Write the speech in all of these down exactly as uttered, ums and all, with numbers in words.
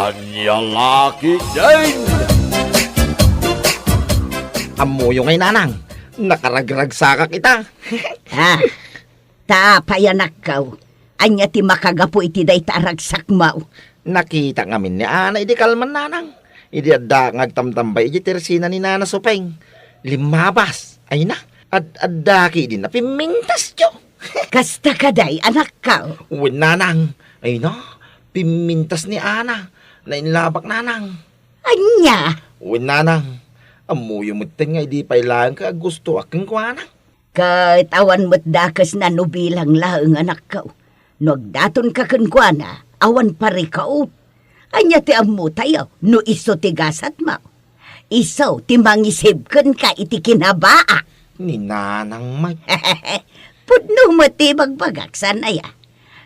Ania la ketdin? Ammoyo ngay, nanang, nakaragragsakak ita. Ah, ta apay, anakko? Ania ti makagapu iti dayta a ragsakmo? Nakitak ngamin ni Ana idi kalman, nanang. Idi adda nga agtamtambay iti tersina ni Nana Supeng. Limmabas. Ay na, ad-, adda ketdin a pimmintasyo. Kasta kadi, anakko? Wen, nanang. Ay na, pimmintas ni Ana. Nainlabak, nanang. Ania? Wen, nanang. Ammoyo metten nga idi pay laeng ket aggustoak kenkuana. Ket awan met dakesna no bilang laeng, anakko. No agdatonka kenkuana, awan parikaut. Ania ti ammotayo no isu ti gasatmo? Isu ti mangisib kenka iti kinabaa. Ni nanang may. Pudno met ti ibagbagak, saan aya?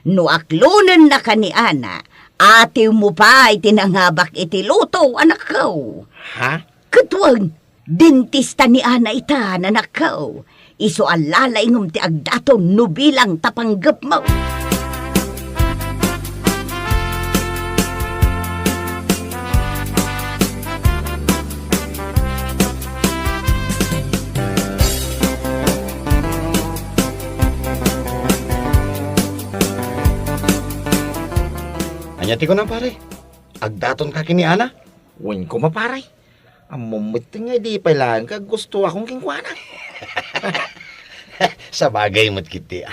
No aklonennaka ni Ana, atiwmo pay ti nangabak iti luto, anakko. Ha? Ket wen, dentista ni Ana ita, anakko. Isu a lalaingem ti agdaton no bilang ta panggepmo. Ania ti kunam, pare? Agdatonka ken ni Ana? Wen koma, pare. Ammom met nga idi pay laeng ket aggustoakon kenkuana. Sabagay met ketdi, a.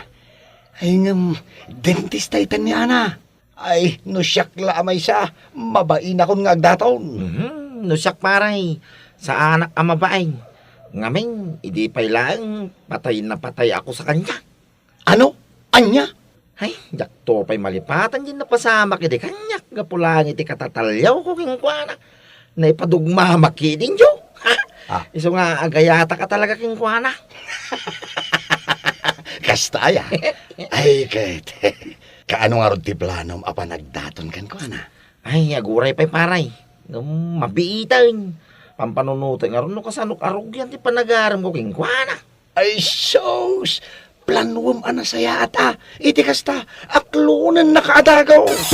Ay, ngem, dentista itan ni Ana. Ay, no siak la a maysa, mabainakon nga agdaton. Mhm, no siak, pare, saanak a mabain. Ngamin, idi pay laeng, patay na patayakon sa kaniak. Ano? Ania? Ay, diakto pay malipatan diay napasamak idi kaniak gapu laeng iti katataliawko kenkuana. Naipadugmamak ketdin, Joe. Ha? Ah. Isu nga agayatak a talaga kenkuana. Kasta aya? Ay, ket, kaano ngarud ti planom a panagdaton kenkuana? Ay, aguray pay, pare. Ngem mabiiten. Pampanunoten ngarud no kasanok arugian ti panagaremko kenkuana. Ay, sus! Planuem a nasayaat, a. Iti kasta, aklonennaka a dagus.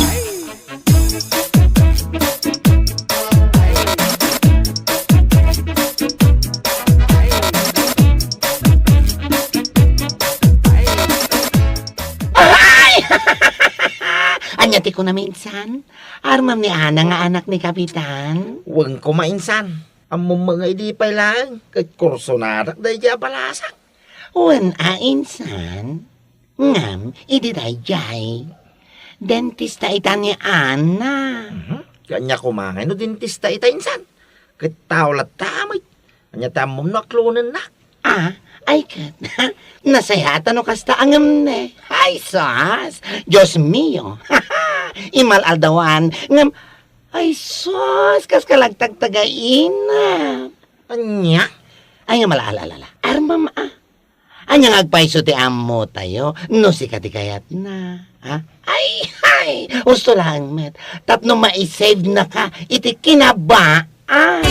Aray! Ania ti kunam, insan? Armam ni Ana nga anak ni Kapitan? Wen koma, insan. Ammom nga idi pay laeng, ket kursonadak daydiay a balasak. Wen a, insan. Ngem idi daydiay, dentista ita ni Ana. Mhm. Ania koma ngay no dentista ita, insan? Ket tao latta met. Ania ti ammom no aklonennak? Ah, ay ket, nasayaat no kasta a ngem ne. Ay, sus! Dios mio! Imal-aldawan, ngem, ay, sus! Kas kalagtagtagaina. Ania? Ay, nga mala, ala, ala, ala. Armam, a. Ania nga agpayso ti ammotayo no sika ti kayatna, ha? Ay, ay! Husto laeng met. Tapno maisave naka iti kinabaa. Ah!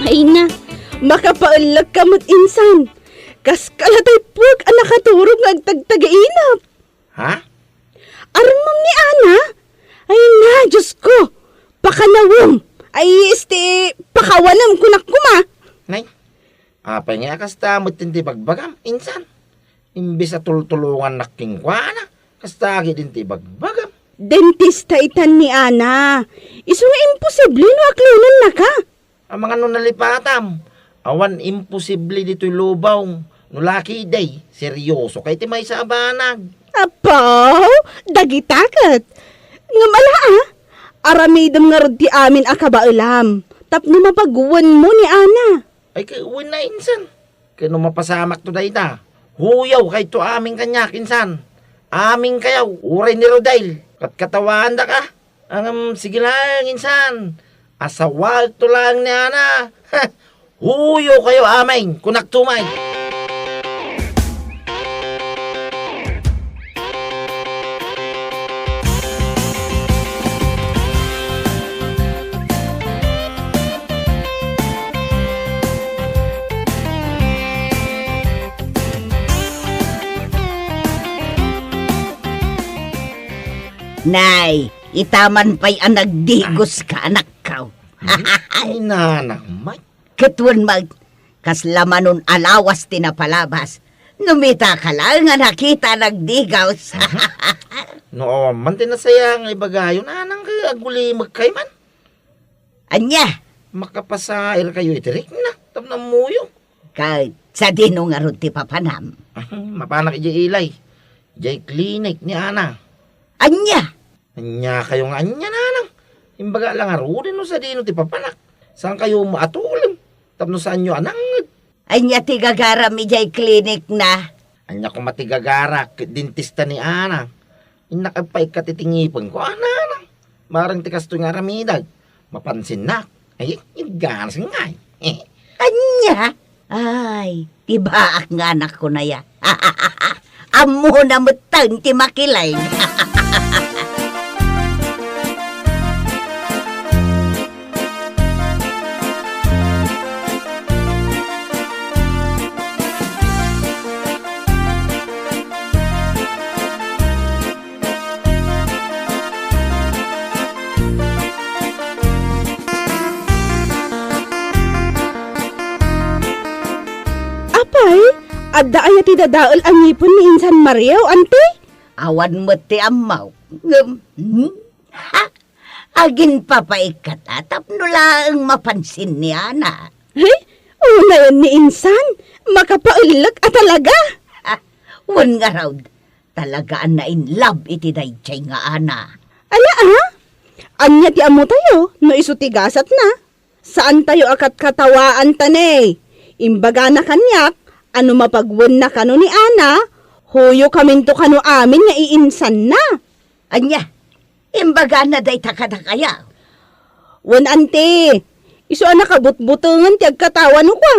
Ay na, makapaellek ka met, insan. Kas kala tay puek a nakaturog nga agtagtagainep. Ha? Armam ni Ana? Ay na, Dios ko! Pakanawem! Ay, este, pakawanem, kunak koma. Nay, apay nga a kasta met ti bagbagam, insan? Imbes a tultulongannak kenkuana, kasta ketdin ti bagbagam. Dentista itan ni Ana. Isu nga imposible no aklonennaka. Amangan no nalipatam, awan imposible ditoy lubong. No la ketdi, serioso kay ti maysa a banag. Apo, dagita ket. Ngem ala, a, aramidem ngarud ti amin a kabaelam tapno mapagwenmo ni Ana. Ay, ket wen a, insan. Ket no mapasamakto dayta, huyaw kayto amin kaniak, insan. Amin kayo, uray ni Rodel, katkatawaandak, a. Ngem, sige laeng, insan. Asawaekto laeng ni Ana. Huyaw kayo amin, kunakto met. Nay, ita man pay a nagdigos ka, anakko. Hmm? Ay, nanang, may. Ket wen met, kasla manon a lawas ti napalabas. No mitaka laeng a nakita a nagdigos. Mhm. No awan man ti nasayaat nga ibagayo, nanang, ket agulimek kay man. Ania? Makapasair kayo iti rikna, tapno ammoyo. Ket sadino ngarud ti papanam? Ah, mapanak idiay ilay. Idiay klinik ni Ana. Ania? Ania kayo nga ania, nanang? Imbaga la ngaruden no sadino ti papanak. Saan kayo maatulem? Tapno saanyo a nangngeg? Ania ti gagaram idiay klinikna? Ania koma ti gagarak ket dentista ni Ana? Innak agpaikkat iti ngipenko, a, nanang. Marang ti kastoy nga aramidek. Mapansinnak. Ay, igganas ngay. Ania? Ay, ti baak nga anakko aya. Ammona metten ti makileg. Apay, adda aya ti dadael a ngipen ni Insan Mario, anti? Awan met ti ammok. Ngem, hmm? Ha? Aginpapaikkat a tapno laeng mapansin ni Ana. He? Unayen ni Insan? Makapaellek a talaga? Ha? Wen ngarud, talaga a na-in love iti daydiay nga Ana. Ala, a? Ania ti ammotayo no isu ti gasatna? Saantayo a katkatawaanta ne. Imbagana kaniak a no mapagwenna kano ni Ana, huyokaminto kano amin nga iinsanna. Ania? Imbagana dayta kadakayo? Wen, anti, isu a nakabutbutengen ti agkatawano kua.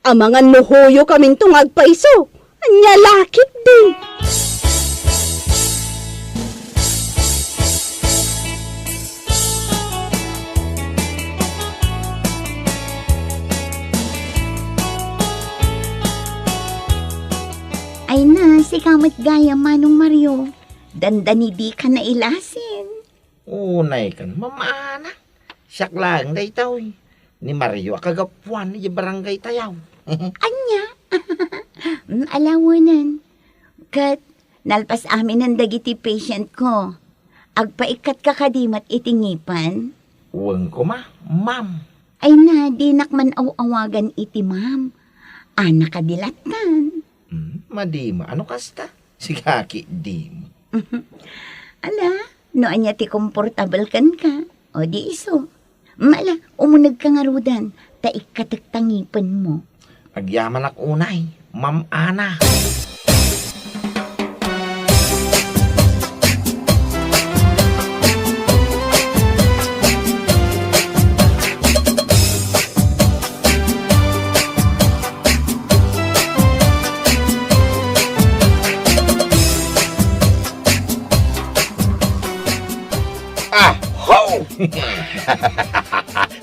Amangan no huyokaminto nga agpayso. Ania la ketdi? Ay na, sika met gayam, Manong Mario. Dandani-dika nailasin. Unay kan, Ma'am Ana. Siak laeng daytoy. Ni Mario a kagapuan idiay barangay tayo. Ania? Mm, ala wen. Ket nalpas aminen dagiti patient ko. Agpaikkatka kadi met iti ngipen? Wen koma, ma'am. Ay na, dinak man aw-awagan iti ma'am. Ana kadi lattan. Hmm, madima. Ano kasta? Sigaki, dima. Ala, no ania ti komportabel kenka, o di isu. Mala, umunegka ngaruden, ta ikkatek ta ngipenmo. Agyamanak unay, Ma'am Ana. Ah, ho!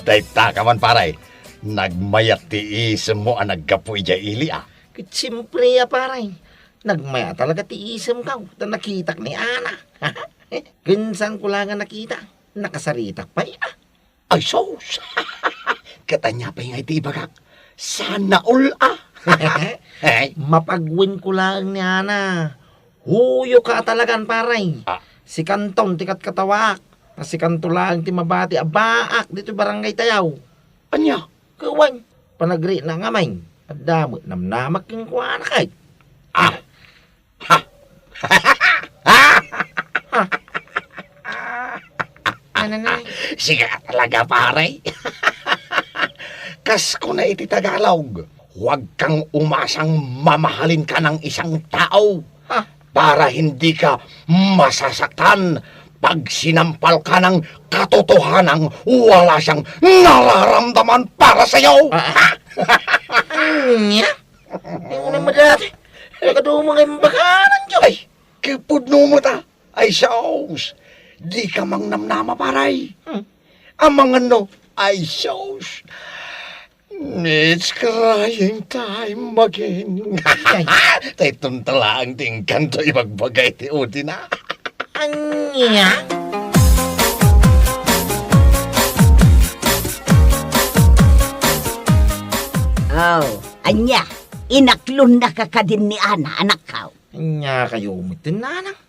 Dayta ka man, pare. Nagmayat ti isemmo a naggapu idiay ili, a. Ket siempre a, pare. Nagmayat talaga ti isemko ta nakitak ni Ana. Ken saanko la nga nakita, nakasaritak pay, a. Ay, sus! Ket ania pay ngay ti ibagak? Sana all, a! Ay. Mapagwenko laeng ni Ana. Huyoka a talagan, pare. Ah. Sikanton ti katkatawaak. Ta sikanto laeng ti mabati a baak ditoy barangay tayo. Ania? Ket wen, panagrikna ngamin. Adda met namnamak kenkuana kay. Ah! Ha! Ano na? Sika talaga, pare. Kas kuna iti Tagalog, huwag kang umasang mamahalin ka ng isang tao Ha? para hindi ka masasaktan pag sinampal ka ng katotohanang wala siyang nararamdaman para sa'yo. Ah, ah. Anya? Ay, unay madati. Nakaduma nga imbakanan, Diyo. Ay, kipudno mo ta. Ay, sus. Di ka mang namnama, paray. Hmm. Amangan no. Ay, sus. It's crying time again. Ay. Tay tuntala ang tingkan to ibagbaga iti udina. Ang Nya? Oh, ania? Inaklonnaka kadin ni Ana, anakko? Ania kayo metten, nanang?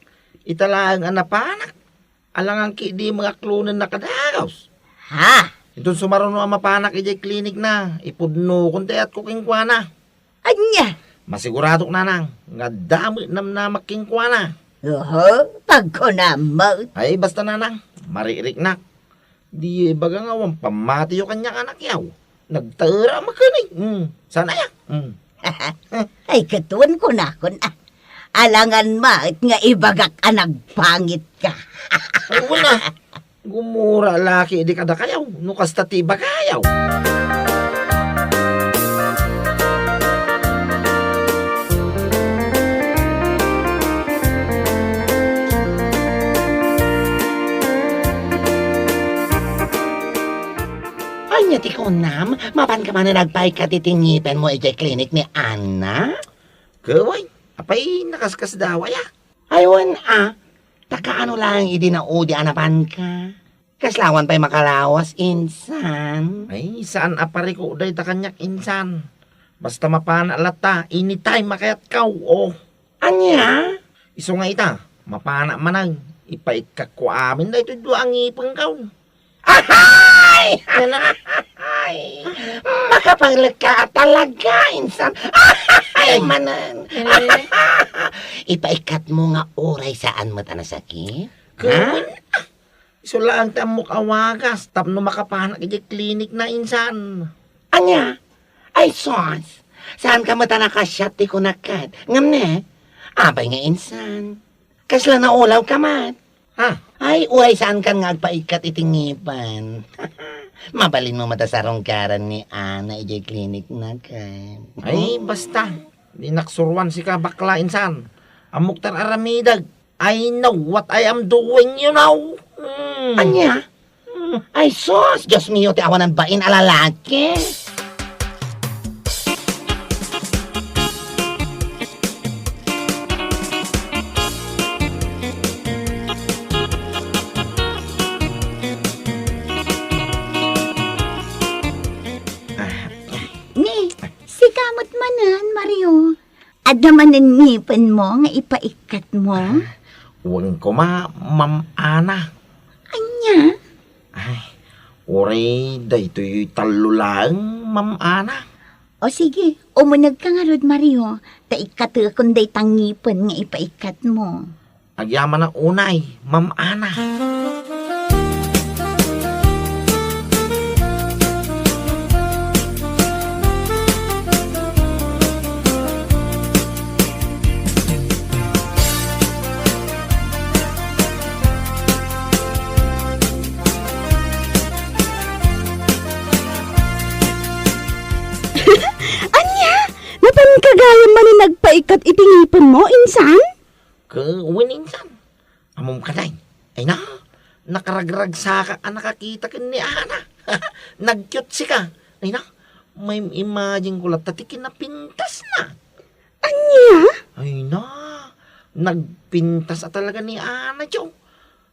Ita laeng a napanak. Alangan ketdi mangaklonenna kadagus. Ha? Inton sumaruno a mapanak idiay klinikna, ipudnokon ti ayatko kenkuana. Ania? Masiguradok, nanang, nga adda met namnamak kenkuana. Oho, pagkunam met. Ay, basta, nanang, maririknak. Diyo ibaga nga awan pammatiyo kaniak, anakko. Nagtaera maken, eh. Hmm, saan aya? Hmm. Ay, ket wen kunakon, ah. Alangan met nga ibagak a nagpangitka. Ay, wen a. Gumura la ketdi kadakayo, no kasta ti ibagayo. Ania ti kunam? Mapanka manen agpaikkat iti ngipenmo idiay klinik ni Ana? Ket wen, apay nakaskasdaaw aya? Ay, wen a, ta kaano laeng idi naudi a napanka? Kasla awan pay makalawas, insan. Ay, saan a parikok dayta kaniak, insan. Basta mapanak latta, anytime a kayatko, oh. Ania? Isu nga ita, mapanak manen, ipaikkatko amin daytoy dua a ngipenko. Ahay! Nana? Ahay! Makapanglekka a talaga, insan. Ahay, manen. Ipaikkatmo nga uray saan met a nasakit? Ha? Wen, ah, isu laeng ti ammok a wagas tapno makapanak idiay klinikna, insan. Ania? Ay, sus! Saanka met a nakasiat ti kunak ket. Ngem ne, apay nga insan? Kasla naulawka met? Ha? Ay, uray saankan nga agpaikkat iti ngipen. Mabalinmo met a sarungkaran ni Ana idiay klinikna ket. Ay, basta. Dinak suruan sika, bakla, insan. Ammok ti ar-aramidek. I know what I am doing, you know. Mm. Ania? Mm. Ay, sus! Dios mio, ti awanan bain a lalaki! Ni, sika met manen, Mario. Adda manen ngipenmo nga ipaikkatmo? Ah, wen koma, Ma'am Ana. Ania? Ay, uray daytoy tallo laeng, Ma'am Ana. O sige, umunegka ngarud, Mario, ta ikkatekon dayta ngipen nga ipaikkatmo. Agyamanak unay, Ma'am Ana. Ania? Napanka gayam manen agpaikkat iti ngipenmo, insan? Ket wen, insan. Ammom kadi? Ay na, nakaragragsakak a nakakita ken ni Ana. Nagkiutsika. Ay na, maim-imagineko latta ti kinapintasna. Ania? Ay na, nagpintas a talaga ni Ana, Joe.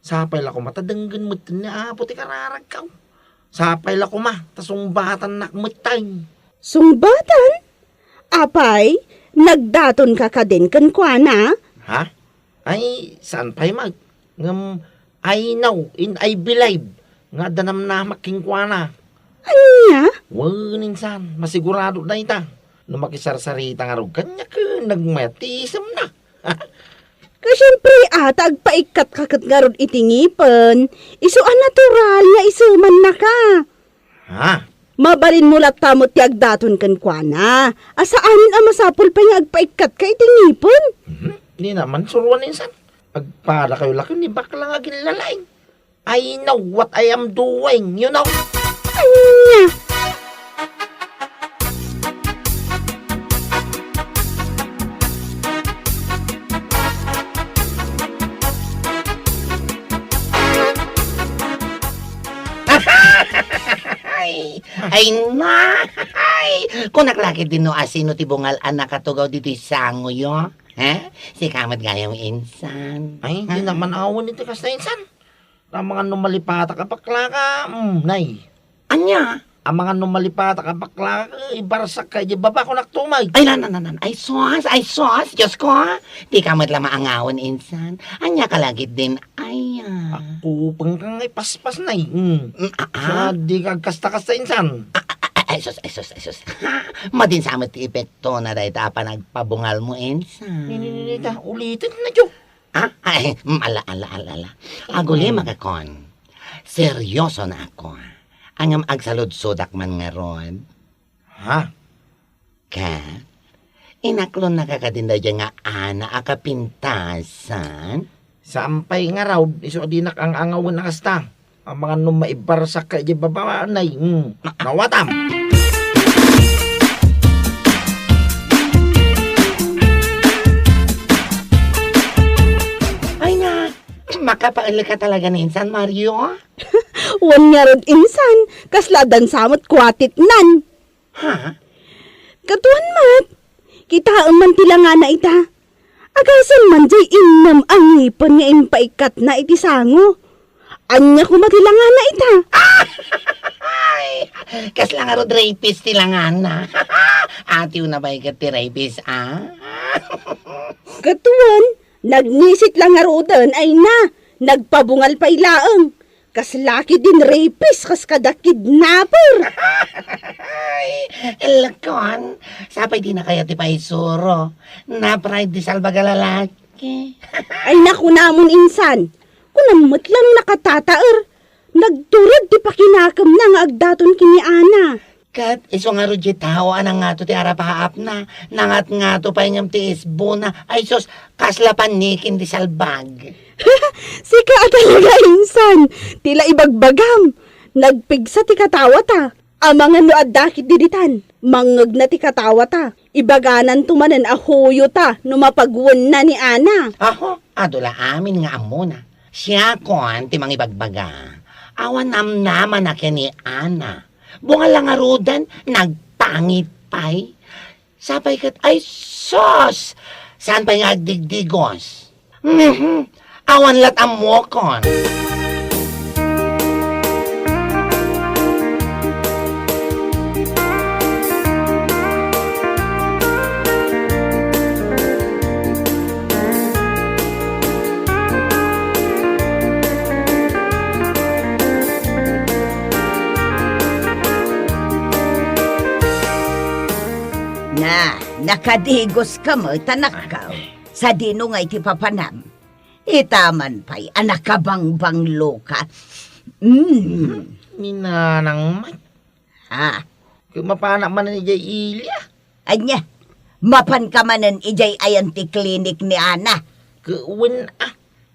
Sapay la koma ta denggen met ni Apo ti kararagko. Sapay la koma ta sungbatannak metten. Sungbatan? Apay, nagdatonka kadin kenkuana? Ha? Ay, saan pay met. Ngem, I know and I believe nga adda namnamak kenkuana. Ania? Wen, insan, masiguradok dayta. No makisarsarita ngarud kaniak, nagmayat ti isemna. Ket siempre, a, ta agpaikkatka ket ngarud iti ngipen, isu a natural nga isemannaka. Ha? Mabalinmo latta met ti agdaton kenkuana. A saanen a masapul pay nga agpaikkatka iti ngipen. Mhm. Dina man suruan, insan. Agpadakayo la ken ni bakla nga aginlalaing. I know what I am doing, you know? Ania? Ay, ay na! Ay! Kunak la ketdin no asino ti bungal a nakatugaw ditoy sangoyo. Ha? Sika met gayam insan. Ay, Ha? Di naman awan iti kasta insan. Amangan no malipatak a baklaka, mm, nay. Ania? Amangan no malipatak a baklaka, ibarsak ka iti baba, kunak tumay. Ay, na, na, na, na. Ay, sus, ay, sus, Diyos ko, ha? Dika met la maangawan insan. Ania ka lagit din, ay, ah. Ako, pangkang ay paspas, nay. Mm. Mm, ah, ah. Sa di ka kasta-kasta insan. Ah, ah, ah, ay, sus, ay, sus, ay, sus. Ha? Madin sa amat ti epekto na dayta a panagpabungal mo insan. Ni, ni, ni, ni, ta, ulitin na, Jo. Ah, ay, mm, ala, ala, ala, ala. Aguli, Mm. magakon. Seryoso na ako, ah. Ngem agsaludsodak man ngarud. Ha? Ket, inaklon na ka kadin daydiay nga Ana a kapintasan? Saan pay ngarud, isu a dinak ang-angawen a kasta. Amangan no maibarsak ka iti baba, nay. Hmm. Nawatam. Ay na, makapael ka talaga ni insan, Mario? Wen ngarud insan, kasla addan sa met kuatitnan. Ha? Katuan met, kitaem man ti langana ita. Agasan man diay innem a ngipen nga impaikkatna iti sango. Ania koma ti langana ita? Ay, kasla ngarud rapist ti langana. Atiw na pay ket ti rapist, ah? Katuan, nagnisit la ngaruden, ay na, nagpabungal pay laeng. Kasla ketdin rapist, kas kada kidnapper. Ay, elkon, sapay di na kayat ti paisuro. Napride ti salbag a lalaki. Ay, nakunamon insan. Kunam met lang nakatataer. Nagturod ti pakinakemna nga agdaton ken ni Ana. Ket isu ngarud diay tao a nangato ti arapaapna, nangatngato pay ngem ti isbona. Ay sus, kasla pannikin ti salbag. Sika a talaga, insan, ti la ibagbagam. Nagpigsa ti katawata. Amangan no adda ketdi ditan, mangngegna ti katawata. Ibagananto manen a huyota no mapagwenna ni Ana. Aho, adu la amin nga ammona. Siakon ti mangibagbaga. Awan namnamana ken ni Ana. Bungal la ngaruden, nagpangit pay. Sapay ket, ay sus! Saan pay nga agdigdigos? Mhm. Awan lat ammokon. Na, nakadigoska met, anakko. Sadino ngay ti papanam? Ita man pay a nakabangbangloka. Mm. Ni Nanang met. Ah. Ket mapanak manen idiay ili a. Ania? Mapanka manen idiay ayan ti klinik ni Ana? Ket wen a.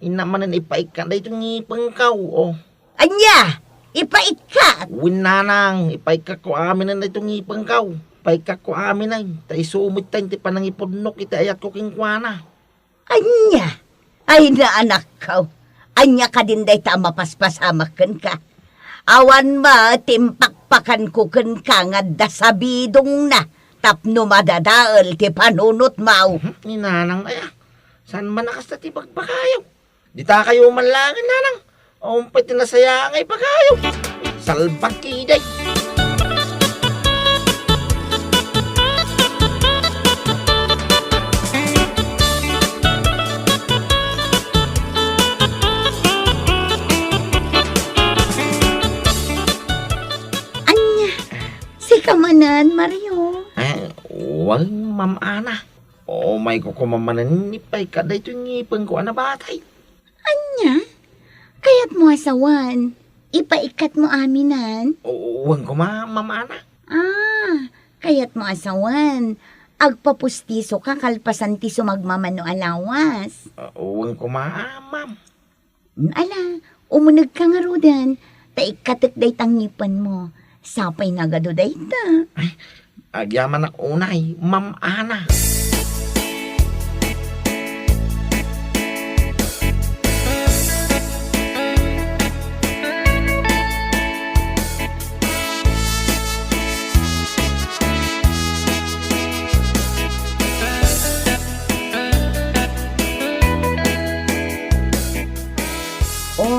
Innak manen ipaikkat daytoy ngipengko, o. Ania? Ipaikkat? Wen, Nanang, ipaikkatko aminen daytoy ngipengko. Ipaikkatko aminen, ta isu metten ti panangipudnok iti ayatko kenkuana. Ania? Ay, naanakko. Ania kadin dayta a mapaspasamak kenka? Awan met ti impakpakanko kenka nga adda sabidongna tapno madadael ti panunotmo. Mhm, ni Nanang aya. Saan man a kasta ti bagbagayo? Ditakayo man laengen, Nanang. Awan pay ti nasayaat nga ibagayo. Salbag ketdi. Ania, sika manen, Mario? Eh, wen, Ma'am Ana. Umayko koma manen ipaikkat daytoy ngipengko a nabatay. Ania? Kayatmo a sawen, ipaikkatmo aminen? O, wen koma, Ma'am Ana. Ah, kayatmo a sawen, agpapustisoka kalpasan ti sumagmamano a lawas. Ah, wen koma, Ma'am. Ala, umunegka ngaruden, ta ikkatek dayta ngipenmo. Sapay nagadu dayta. Ay, agyamanak unay, Ma'am Ana.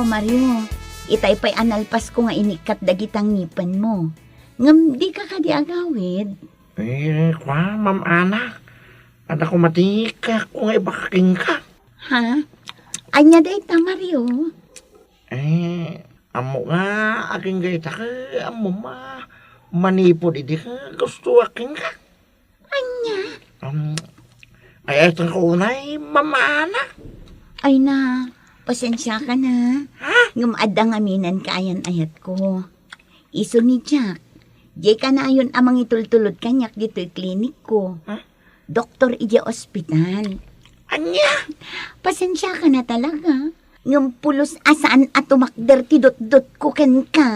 Mario, itay pay a nalpasko nga inikkat dagita ngipenmo. Ngem dika kadi agawid? Eh, kua, Ma'am Ana. Adda koma ti kaayatko nga ibagak kenka. Ha? Ania dayta, Mario? Eh, ammo nga agingga ita ket ammo ma-, manipud idi ket gustoak kenka. Ania? Um, ay, ay, unay, Ma'am Ana. Ay na, pasensiaka na. Ha? Ngem adda ngamin a kaayan-ayatko. Isu ni Jack, diay kanayon a mangitultulod kaniak ditoy klinikko. Ha? Doktor idiay ospital. Ania? Pasensiaka na talaga. Ngem pulos a saan a tumakder ti dutdotko kenka.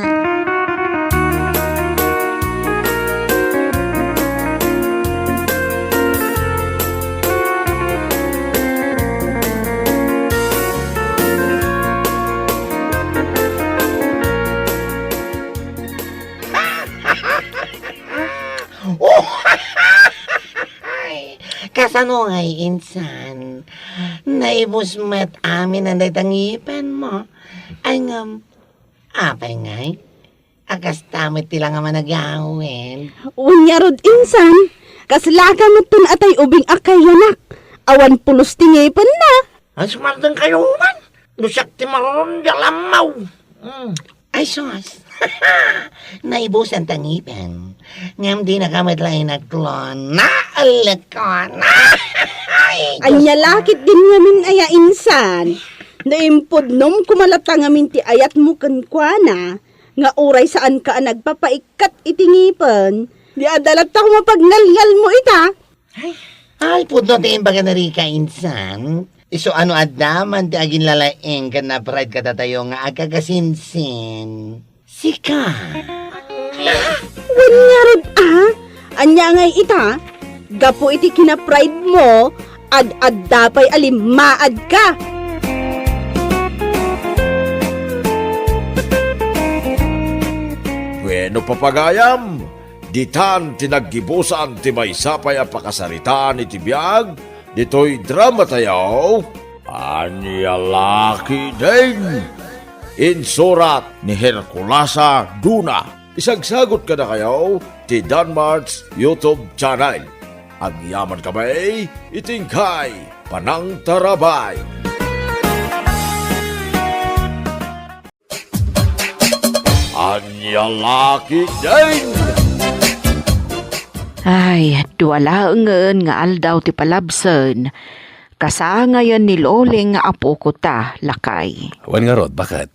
Oh! Kasano ngay, insan? Naibus met amin dayta ngipenmo. Ay, ngem, apay ngay? A kasta met ti la nga managawid. Wen ngarud, insan, kaslaka metten a tay ubing a kayanak. Awan pulos ti ngipenna. Ay, sumardengkayo man. No siak ti marurun, di alammaw. Mm. Ay, sus. Naibusan ta ngipen. Ngem dinaka met la inaklon. Naalekon. Ay, Diyos Ania ko. Lakit din ngamin aya, insan. Naimpudnom koma latta ngamin ti ayatmo kenkuana, nga uray saanka a nagpapaikkat iti ngipen, di adda latta koma pagngalngalmo ita. Ay, ay, pudno ti imbaga ni Rica, insan. Isu a no adda man ti aginlalaing ken na-pride kadatayo nga agkakasinsin. Sika. Wen ngarud, a? Ania ngay ita? Gapu iti kina-pride-mo, ad-adda pay a limmaadka. Wenno, papagayam, ditan ti naggibusan ti maysa pay a pakasaritaan iti biag ditoy dramatayo, Ania Lakit Din. Insurat ni Herculasa Duna. Isagsagut kadakayo ti Danmart's YouTube channel. Agyaman kami iti inkay panangtarabay. Ania Lakit Din. Ay, dua laengen nga aldaw ti palabsen. Kasangayen ni Loling nga apoko ta, lakay. Wen ngarud, baket?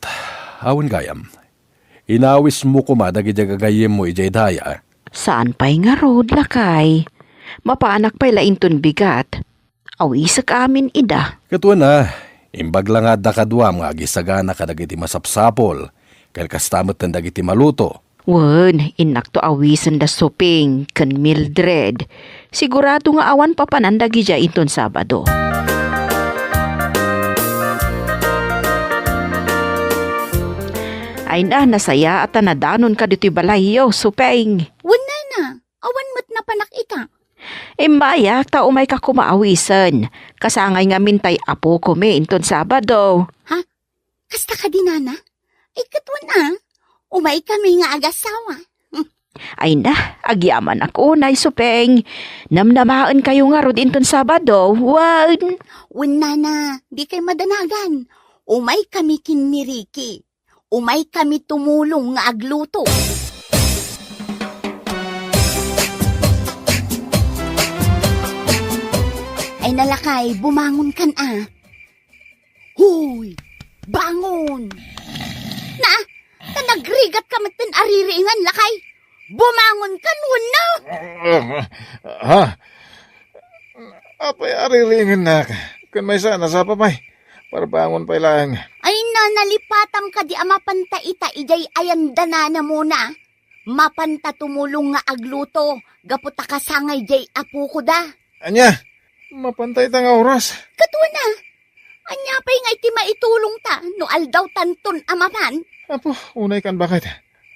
Awan gayam. Inawismo koma dagiti gagayyemmo idiay daya. Saan pay ngarud, lakay? Mapanak pay la inton bigat. Awisek amin ida. Ket wen a, imbag la nga adda kaduam nga agisagana kadagiti masapsapul, ken kasta metten dagiti maluto. Wen, innakto awisen da Suping ken Mildred. Sigurado nga awan papanan dagidiay inton Sabado. Ay na, nasayaat a nadanonka ditoy balayyo, Suping. Wen, nana, awan met napanak ita. Immayak ta umayka koma awisen. Kasangay ngamin tay apokomi inton Sabado. Ha? Kasta kadi, nana? Ay, ket wen a. Umaykami nga agasawa. Ay na, agyamanak unay, Suping. Namnamaenkayo ngarud inton Sabado, wen? Wen, nana, dikay madanagan. Umaykami ken ni Ricky. Umaykami tumulong nga agluto. Ay na, lakay, bumangonkan a. Hoy! Bangon! Na, ta nagrigatka metten a ririingan, lakay. Bumangonkan wenno? Ha? Apay a ririingannak? Ken maysa, nasapa pay. Parbangon pay laeng. Ay na, nalipatam kadi a mapanta ita idiay ayan da nanamona. Mapanta tumulong nga agluto gapu ta kasangay diay apokoda. Ania? Mapanta ita nga oras? Ket wen a. Ania pay nga iti maitulongta no aldawtanton a mapan? Apo, unaykan, baket.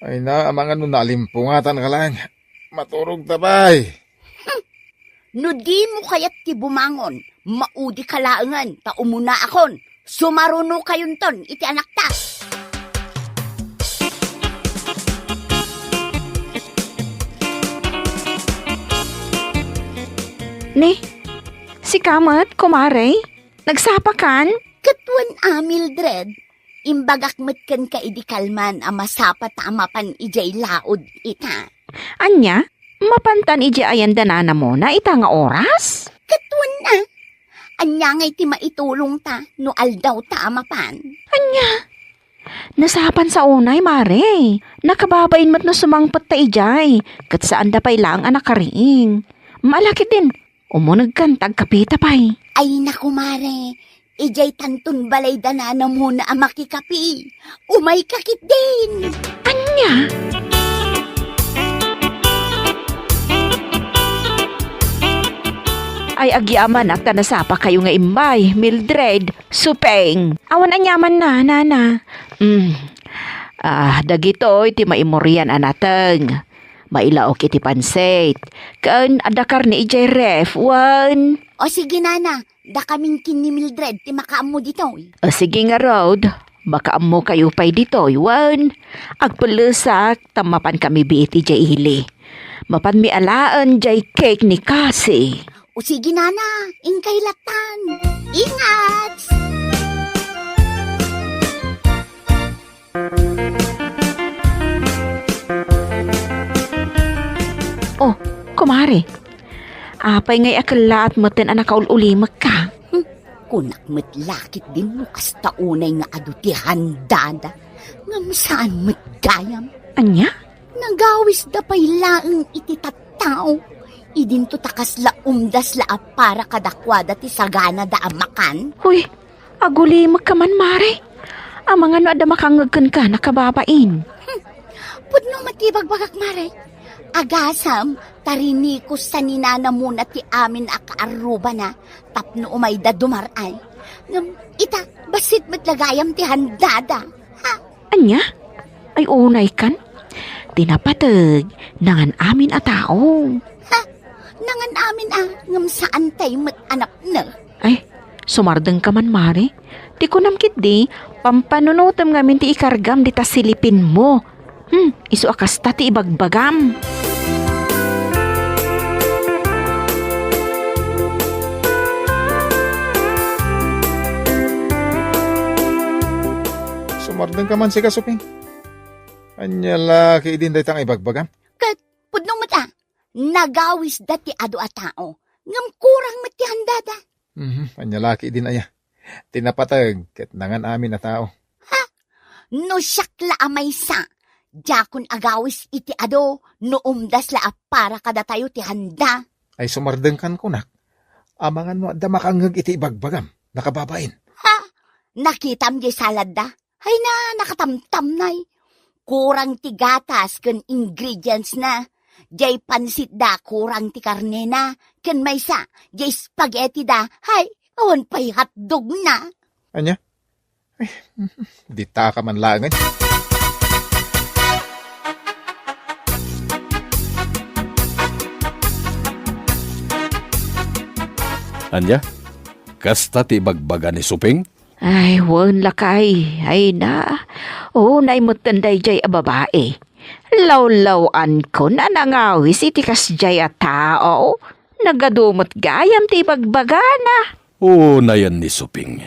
Ay na, amangan no nalimpungatanka laeng. Maturogta pay. Hmm. No dimo kayat ti bumangon, maudika laengen ta umunaakon. Sumarunokayonton iti anakta. Ni, sika met, kumare? Nagsapakan? Ket wen a, Mildred, imbagak met kenka idi kalman a masapa ta a mapan idiay laod ita. Ania? Mapantan idiay ayan da Nana Mona ita nga oras? Ket wen a, ania ngay ti maitulongta no aldaw ta a mapan? Ania? Nasapan sa unay, mare. Nakababain met no sumangpet ta idiay, ket saan da pay laeng a nakariing. Maalakit din, umunegkan ta agkapita pay. Ay, naku, mare. Idiay tanton balay da Nana Mona a makikapi. Umayka ketdin. Ania? Ay, agyamanak ta nasapakayo nga immay, Mildred, Supeng. Awan aniamanna, nana. Mm. Ah, dagitoy ti maimurian a nateng. Mailaok iti pansit. Ken adda karne idiay ref, wen? O sige, nana. Dakamin ken ni Mildred ti makaammo ditoy. O sige ngarud, makaammokayo pay ditoy, wen? Agpellesak ta mapankami biit idiay ili. Mapanmi alaen diay cake ni Cassie. O sige, nana, inkay lattan. Ingat! Oh, kumare. Apay ngay a kellaat metten a nakaul-ulimekka? Hmm, kunak met lakit din no kasta unay nga adu ti handada. Ngem saan met gayam. Ania? Nagawisda pay laeng iti tattao. Idinto ta kasla umdas la a para kadakuada ti saganada a makan. Huy, agulimekka man, mare. Amangan no adda makangngeg kenka, nakababain. Hmm, pudno met ti ibagbagak, mare. Agasam, ta rinikos sa ni Nana Mona ti amin a kaarrubana tapno umayda dumar-ay. Ngem ita, bassit met la gayam ti handada. Ha? Ania? Ay, unay kan? Ti napateg, nangan-amin a tao. Ha? Nangan-amin a, ngem saantay met a napno. Ay, sumardengka man, mare. Ti kunam ketdi, pampanunotem ngamin ti ikargam dita silipinmo. Hmm, isu a kasta ti ibagbagam. Sumardengka man sika, Suping. Ania la ketdin dayta nga ibagbagam? Ket pudno met a, nagawisda ti adu a tao, ngem kurang met ti handada. Mhm, ania la ketdin aya? Ti napateg ket nangan-amin a tao. Ha? No siak la a maysa, diakon agawis iti adu no umdas la a para kadatayo ti handa. Ay, sumardengkan kunak. Amangan no adda makangngeg iti ibagbagam, nakababain. Ha? Nakitam diay saladda? Ay na, nakatamtamnay. Kurang ti gatas ken ingredients na. Diay pansitda, kurang ti karnena. Ken maysa, diay spaghetti da. Hay, awan pay hotdog na. Ania? Ay, ditaka man laengen. Ania? Kasta ti ibagbaga ni Suping? Ay, wen, lakay. Ay na. Unay metten daydiay a babai. Lawlaw-ankon a nangawis iti kasdiay a tao. Nagadu met gayam ti ibagbagana. Unayen ni Suping.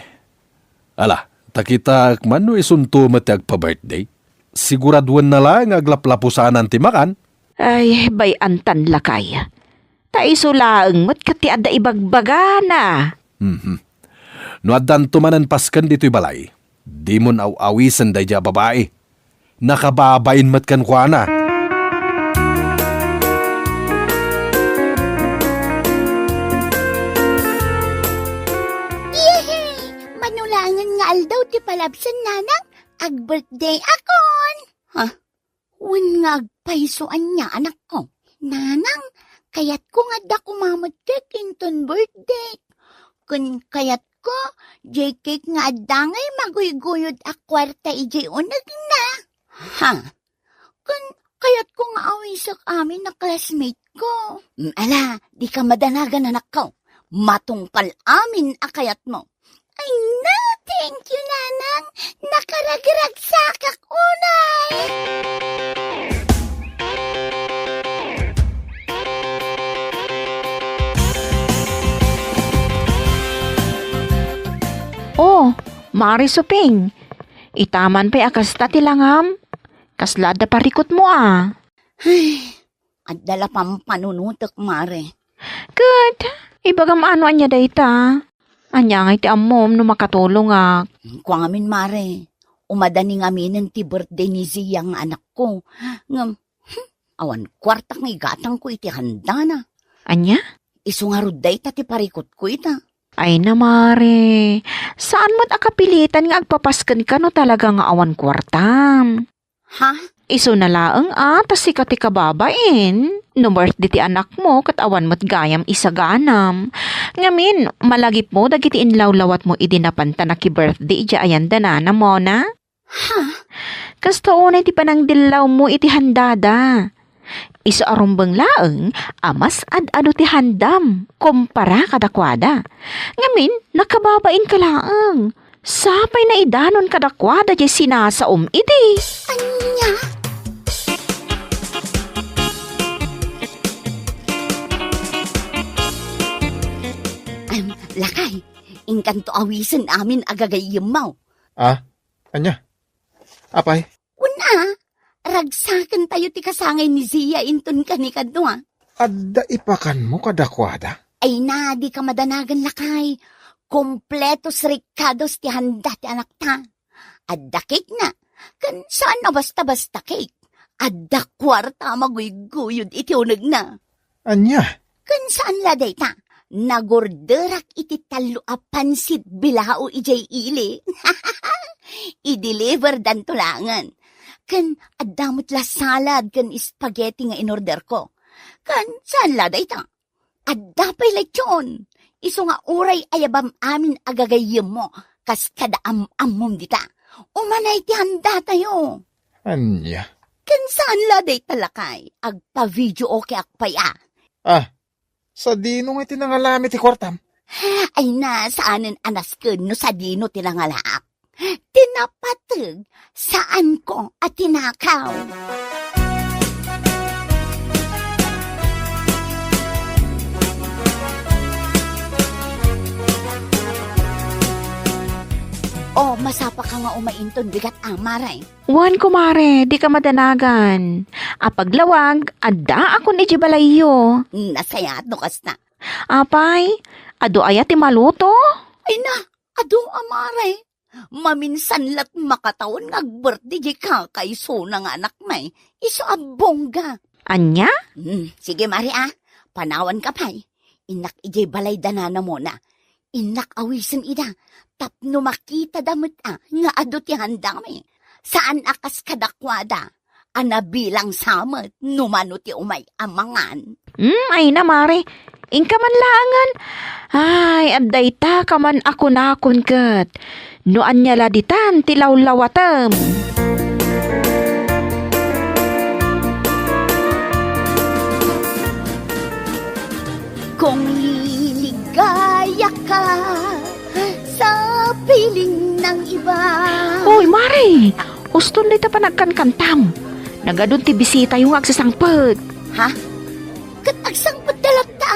Ala, ta kitaek man no isunto met ti agpa-birthday. Siguraduenna la nga aglaplapusanan ti makan. Ay, bay-antan, lakay. Ta isu laeng met ket ti adda ibagbagana. Mhm. No addanto manen pasken ditoy balay, dimon aw-awisen daydiay a babai. Nakababain met kenkuana. Yehey! Mano laengen nga aldaw ti palabsen, nanang, ag-birthday akon. Ha? Wen nga agpayso ania, anakko? Nanang, kayatko nga adda koma met cake inton birthday. Ken kayatko, diay cake nga adda ngay maguyguyod a kuarta idiay unegna. Ha? Ken kayatko nga awisek amin a classmate ko. Mm, ala, dika madanagan, anakko. Matungpal amin a kayatmo. Ay na, thank you, nanang. Nakaragragsakak unay. Mare Suping, ita man pay a kasta ti langam. Kasla adda parikutmo a. Ay, adda la pampanunotek, Mare. Ket, ibagam ano ania dayta? Ania ngay ti ammom no makatulongak? Kuamin, Mare, umadani ngaminen ti birthday ni Zia nga anakko. Ngem, hmm, awan kuartak nga igatangko iti handana. Ania? Isu ngarud dayta ti parikutko ita. Ay na, Mare, saan met a kapilitan nga agpapaskenka no talaga nga awan kuartam. Ha? Isuna laeng a, ta sika ti kababain. No birthday ti anakmo, ket awan met gayam isaganam. Ngamin, malagipmo dagiti inlawlawatmo idi napanta naki-birthday idiay ayan da nanam, Mona? Ha? Kasta unay ti panangdillawmo iti handada. Isu a rumbeng laeng a mas ad-adu ti handam kumpara kadakuada. Ngamin, nakababainka laeng. Sapay naidanon kadakuada diay sinasaom idi. Ania? Em, lakay, inkanto awisen amin a gagayyemmo. Ah, ania? Apay? Kuna, ragsakentayo ti kasangay ni Zia inton kanikadua. Adda ipakanmo kadakuada? Ay na, dika madanagan, lakay. Kompletos rikados ti handa ti anakta. Adda cake na. Ken saan a basta-basta cake. Adda kuarta a maguyguyod iti unegna. Ania? Ken saan la dayta, nagorderak iti tallo a pansit bilao idiay ili. I-deliver danto laengen. Ken adda met la salad ken spaghetti nga inorderko. Ken saan la dayta, adda pay lechon. Isu nga uray ayabam amin a gagayyemmo, kas kada am-ammom dita. Umanay ti handatayo. Ania? Ken saan la dayta, lakay, agpa-video okay ak pay a. Ah, sadino nga ti nangalami ti kuartam? Ay na, saanen a nasken no sadino ti nangalaak. Ti napateg, saanko a tinakaw. O, masapaka nga umainton bigat, Amare. Wen, kumare, dika madanagan. Apaglawag, addaakon idiay balayyo. Nasayaat no kasta. Apay, adu aya ti maluto? Ay na, adu, Amare. Maminsan la't makatawen nga agbirthday diay kakaisuna nga anakmi. Isu a bongga. Ania? Hmm, sige, Mare, a. Panawanka pay. Innak idiay balay da nanam Mona. Innak awisen ida tapno makitada met a nga adu ti handami. Saan a kas kadakuada a nabilang sa met no mano ti umay a mangan. Hmm, ay na, Mare. Inka man laengen. Ay, adda ita ka man a kunakon ket. No ania la ditan ti lawlawatem? Kung liligaya ka sa piling ng iba. Hoy, Mare! Uston dayta panagkankantam. Nagadun ti bisitayo nga agsasangpet. Ha? Ket agsangpet da latta?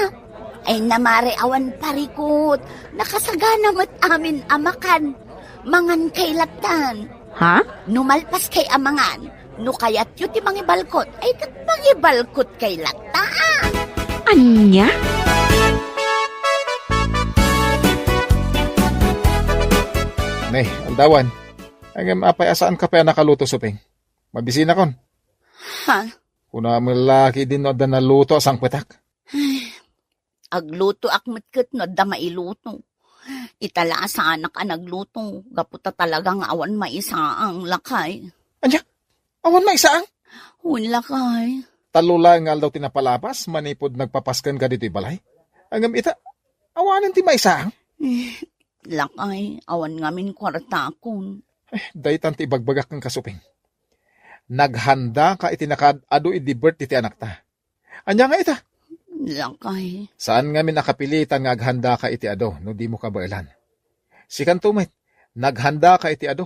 Ay na, Mare, awan parikut. Nakasagana met amin a makan. Mangan kay lattan. Ha? No malpas kay a mangan, no kayatyo ti mangibalkot, ay ket mangibalkot kay latta. Ania? Ne, aldawan. Ngem apay a saanka pay a nakaluto, Suping? Mabisinakon. Ha? Kuna met la ketdin no adda naluto a sangpetak. Aglutoak met ket no adda mailuto. Ita la a saanak a nagluto, gapu ta talaga nga awan maisaang, lakay. Ania? Awan maisaang? Wen, lakay. Tallo laeng nga aldaw ti napalabas manipud nagpapaskenka ditoy balay. Ngem ita, awanen ti maisaang? Eh, lakay, awan ngamin kuartakon. Eh, daytan ti ibagbagak kenka, Suping. Naghandaka iti nakaad-adu idi birthday ti anakta. Ania nga ita? Lakay. Saan ngamin a kapilitan nga aghandaka iti adu no dimo kabaelan. Sikanto met, naghandaka iti adu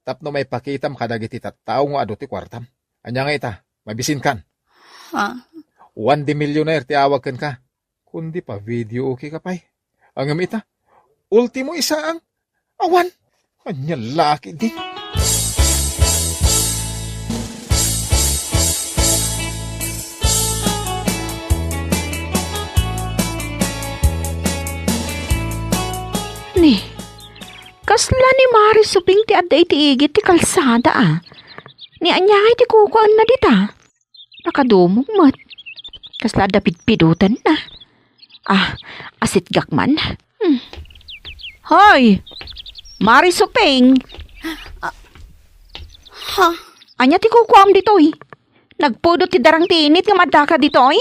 tapno maipakitam kadagiti tattao nga adu ti kuartam. Ania nga ita? Mabisinkan? Ha? Juan de Millionaire ti awag kenka. Kundi pa-video okay ka pay. Ngem ita, ultimo isaang. Awan. Ania la ketdi? Ni, kasla ni Mari Suping ti adda iti igid ti kalsada, a? Ni ania ngay ti kukuaenna dita? Nakadumog met. Kasla adda pidpidotenna. Ah, asitgak man. Hmm. Hoy! Mari Suping! Ah, ha? Ania ti kukuam ditoy? Nagpudot ti darang ti init ngem addaka ditoy?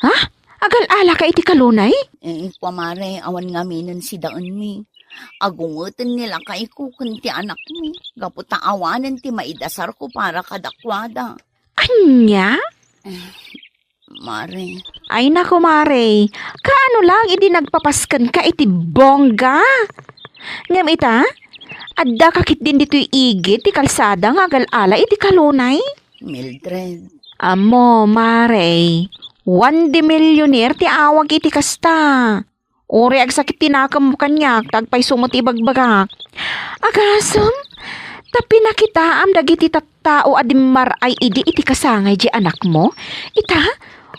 Ha? Agal-alaka iti kalunay? Eh, kua, Mare, awan ngaminen sidaenmi. Agungeten ni lakayko ken ti anakmi, gapu ta awanen ti maidasarko para kadakuada. Ania? Eh, Mare. Ay, naku, Mare. Kaano lang idi nagpapaskenka iti bongga? Ngem ita, addaka ketdin ditoy igid ti kalsada nga agal-ala iti kalunay? Mildred. Ammo, Mare. One de millionaire ti awag iti kasta. Uray agsakit ti nakemmo kaniak, ta agpayso met ti ibagbagak. Agasem, ta pinakitaam dagiti tattao a dimmar-ay idi iti kasangay diay anakmo. Ita,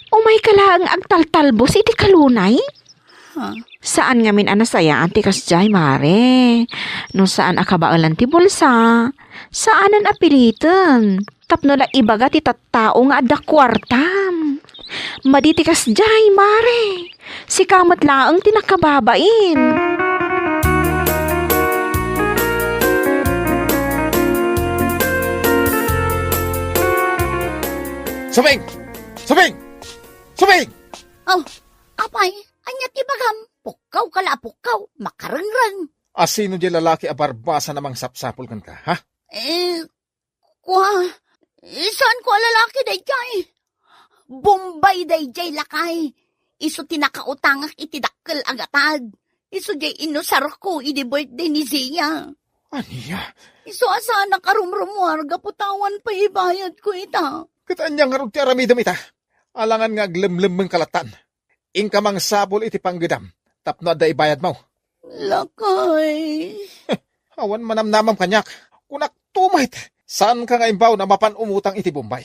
umayka laeng agtaltalbos iti kalunay. Ha? Saan ngamin a nasayaan ti kasdiay, Mare. No saan a kabaelan ti bulsa, saanen a piliten. Tapno la ibaga ti tattao nga adda kuartam. Madi ti kasdiay, Mare. Sika met laeng ti nakababain. Suping! Suping! Suping! Oh, apay, ania ti bagam? Pukkawka la a pukkaw, makarengreng. Asino diay lalaki a barbasa a mangsapsapul kenka, ha? Eh, Kua, saan ko a lalaki daydiay? Bombay daydiay, lakay. Isu ti nakautangak iti dakkel a gatad. Isu diay inusarko idi birthday ni Zia. Ania? Isu a saanak a rumrumuar gapu ta awan pay ibayadko ita. Ket ania ngarud ti aramidem ita? Alangan nga aglemlemmengka lattan. Inka mangsapul iti panggedam tapno adda ibayadmo. Lakay. Awan manamnamam kaniak. Kunakto met, saanka nga imbaon a mapan umutang iti Bombay.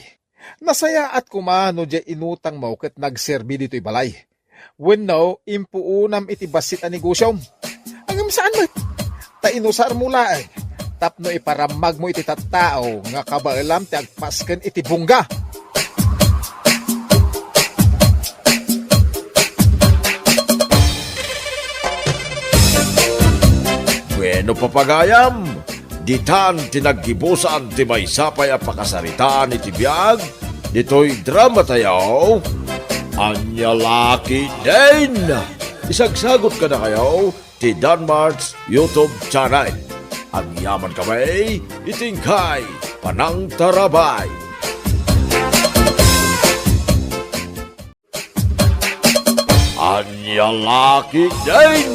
Nasayaat koma no diay inutangmo ket nagserbi ditoy balay. Wenno, impuonam iti bassit a negosiom. Ngem saan met. Ta inusarmo laeng tapno iparammagmo iti tattao nga kabaelam ti agpasken iti bongga. Bueno, papagayam, ditan ti naggibusan ti maysa pay a pakasaritaan iti biag ditoy drama tayo, Ania La Ketdin. Isagsagot kadakayo ti Danmart's YouTube channel. Agyaman kami iti inkay panangtarabay. Ania La Ketdin!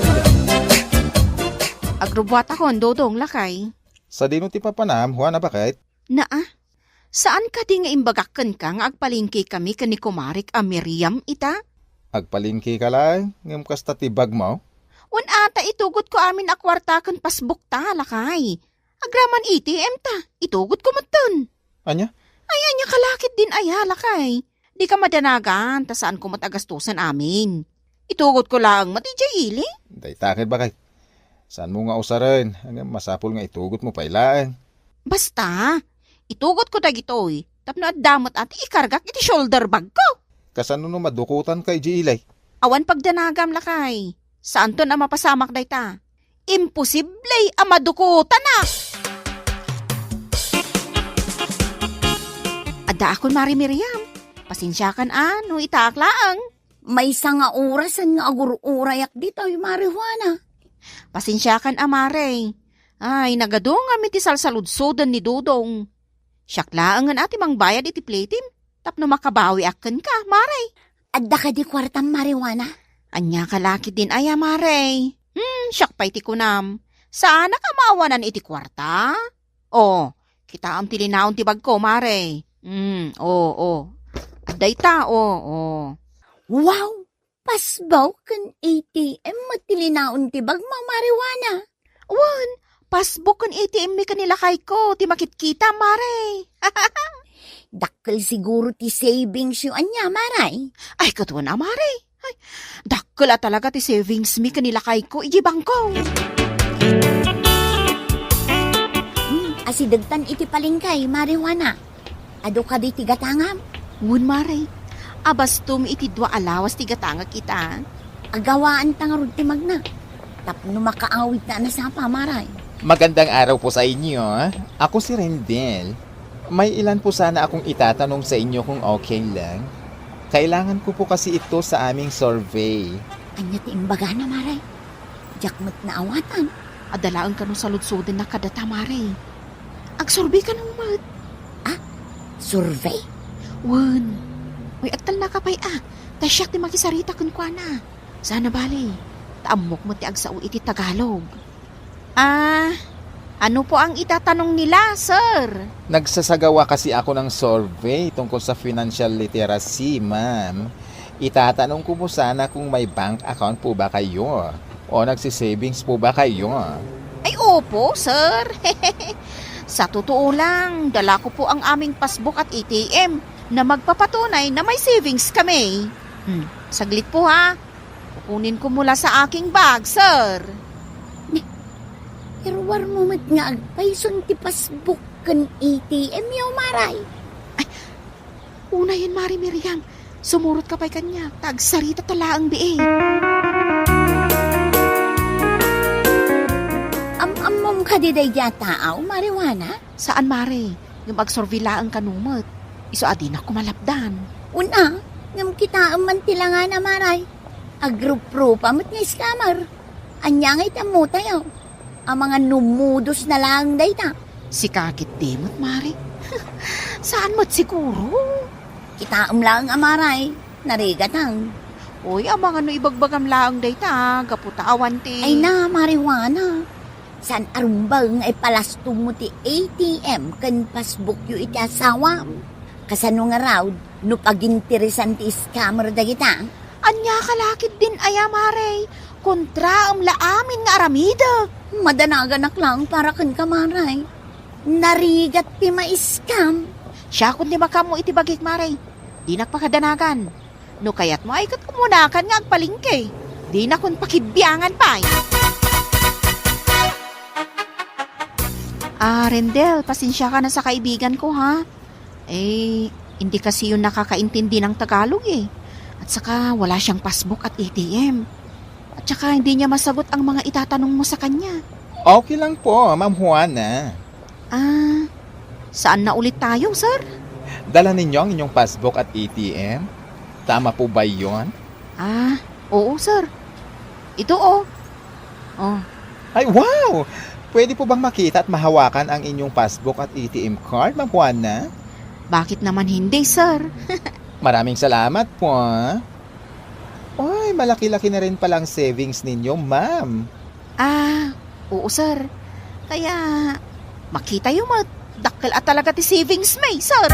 Agrubbuatakon, Dodong, lakay. Sadino ti papanam, Juana, baket? Naa, saan kadi nga imbagak kenka nga agpalengkekami ken ni kumarek a Miriam ita? Agpalengkeka laeng, ngem kasta ti bagmo? Wen a, ta itugotko amin a kuarta ken pasbukta, lakay. Agraman A T M ta, itugotko metten. Ania? Ay, ania ka la ketdin aya, lakay? Dika madanagan, ta saanko met a gastosen amin. Itugotko laeng met idiay ili. Dayta ket, baket. Saanmo nga usaren, ngem masapul nga itugotmo pay laeng. Basta, itugotko dagitoy, tapno adda met a ti ikargak iti shoulder bagko. Kasano no madukotanka idiay ili? Awan pagdanagam, lakay. Saanton a mapasamak dayta. Imposible a madukotanak. Addaakon, Mare Miriam. Pasensiakan a no itaak laeng. Maysa nga orasen nga agur-urayak ditoy, Mare Juana. Pasensiakan a, Mare. Ay, nagadungam iti salsaludsoden ni Dodong. Siak laengen a ti mangbayad iti platem tapno makabawiak kenka, Mare. Adda kadi kuartam, Mare Juana? Ania ka la ketdin aya, Mare? Hmm, siak pay ti kunam. Saanak a maawanan iti kuarta? O, kitaem ti linaon ti bagko, Mare. Hmm, o, o. Adda ita, o, o. Wow! Pasbaw ken A T M met ti linaon ti bagmo, Mare Juana. Wen, Passbook ken A T M mi ken ni lakayko ti makitkita, Mare. Dakkel siguro ti savings yo ania, Mare. Ay, ket wen a, Mare. Ay, dakkel a talaga ti savings mi ken ni lakayko iti bangko. Hmm, asidegtan iti palengke, Mare Juana. Adu kadi ti gatangam? Wen, Mare. Abastom iti dua a lawas ti gatangak ita. Agawaan ta ngarud ti magna. Tapno makaawidta a nasapa, Mare. Magandang araw po sa inyo. Ako si Rendel. May ilan po sana akong itatanong sa inyo kung okay lang. Kailangan ko po kasi ito sa aming survey. Ania ti imbagana, Mare? Diak met naawatan. Adda laeng kano saludsodenna kadata, Mare. Agsurvey kano met. Ah? Survey? Wen. Uy, agtalnaka pay a. Ta siak ti makisarita kenkuana. Saan a bale. Ta ammok met ti agsao iti Tagalog. Ah, ano po ang itatanong nila, sir? Nagsasagawa kasi ako ng survey tungkol sa financial literacy, ma'am. Itatanong ko po sana kung may bank account po ba kayo o nagsi-savings po ba kayo. Ay, opo, sir. Sa totoo lang, dala ko po ang aming passbook at A T M na magpapatunay na may savings kami. Hmm, saglit po ha. Kukunin ko mula sa aking bag, sir. Iruarmo met nga agpayson ti passbook ken A T M yo, Mare. Ay, unayen, Mare Miriam. Sumurot ka pay kaniak, ta agsarita ta laeng biit. Am-ammom kadi daydi a tao, Mare Juana? Saan, Mare. Ngem agsurvey laeng kano met. Isu a dinak ko malapdan. Una, ngem kitaem man ti langana, Mare. Agruprupa met nga scammer. Ania ngay ti ammotayo? Amangan no modus na laeng dayta. Sika ketdi met, Mare. Saan met siguro? Kitaem laeng a, Mare. Narigatang. Oy, amangan no ibagbagam laeng dayta, gapu ta awan ti... Ay na, Mare Juana. Saan a rumbeng nga ipalastogmo ti A T M ken passbook yo iti asawam? Kasano ngarud no paginteresan ti scammer dagita? Ania ka la ketdin aya, Mare? Kontraem la amin nga aramidek. Madanaganak laeng para kenka, Mare. Narigat ti ma-scam. Siakon ti makaammo iti bagik, Mare. Dinak pakadanagan. No kayatmo ay ket umunakan nga agpalengke. Dinakon pakibiangan pay. Ah, Rendel, pasensiaka na sa kaibigan ko, ha? Eh, hindi kasi yun nakakaintindi ng Tagalog, eh. At saka, wala siyang passbook at A T M. At saka, hindi niya masagot ang mga itatanong mo sa kanya. Okay lang po, Ma'am Juana. Ah, saan na ulit tayo, sir? Dala ninyo ang inyong passbook at A T M? Tama po ba yon? Ah, oo, sir. Ito, oh. Oh. Ay, wow! Pwede po bang makita at mahawakan ang inyong passbook at A T M card, Ma'am Juana? Bakit naman hindi, sir? Maraming salamat po, ah. Ay, malaki-laki na rin pala ang savings ninyo, ma'am. Ah, oo, sir. Kaya, makita yo met, dakkel a talaga ti savings mi, sir.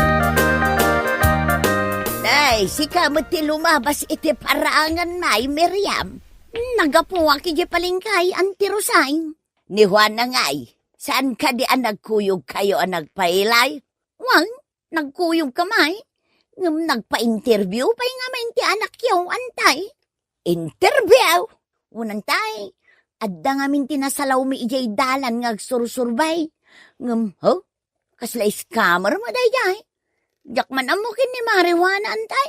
Nay, sika met ti lumabas iti parangan, Nay Miriam. Nagapuak iti palengke, Auntie Rosay. Ni Juana ngay, saan kadi a nagkuyogkayo a nagpailay? Wen, nagkuyogka met, ngem nagpa-interview pay ngamin ti anakyo, Antay. Interview? Wen, Antay, adda ngamin ti nasalawmi idiay dalan nga agsursurbay. Ngem, huh? Kasla scammer met daydiay. Diak man ammo ken ni Mare Juana, Antay.